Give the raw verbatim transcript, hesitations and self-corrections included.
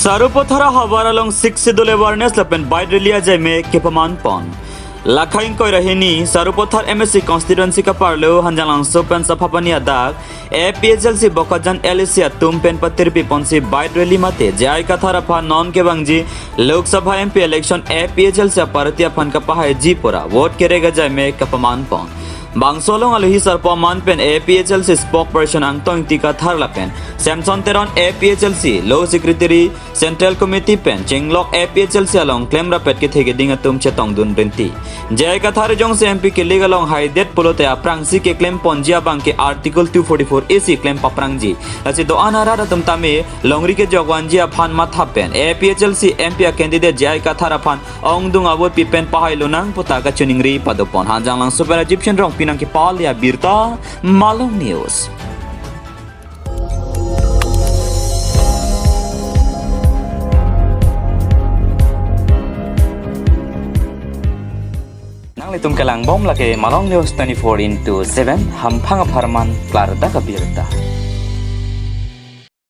Sarupathar ahavar along Sixth Schedule awareness lapen bike rally ajai me kepaman pon. Lakhai ingkoi ra hini Sarupathar M A C constituency kaparlo Hanjanglangso pen Saphapani adak A P H L C Bokajan L A C atum pen patirpi ponsi bike rally mate J I Kathar aphan non kevangji Lok Sabha M P election A P H L C aparty aphan kapahaiji pura vote kerek ajai me kapaman pon. Bangso along alohi sarpo aman pen A P H L C spokesperson Angtong Ingti Kathar lapen Samson Teron, A P H L C Law Secretary, Central Committee pen chenglok A P H L C along klem rapet kethe keding atum chetongdun rinti. J I Kathar jongsi M P kilik along haidet pulote aphrangsi keklem ponji abang ke Article two forty-four A C klem paprangji. Lasi do-an arat atum tame longri kejok vanji aphan matha pen A P H L C M P a candidate J I Kathar aphan ongdung avote pi pen pahai lonang puta kachiningri padopon. Hanjanglangso pen Rajiv Shenrong pinang kepale abirta Malong News. Nanglitum kelang bom lake Malong News twenty-four into seven, hamphang apharman klardak abirta.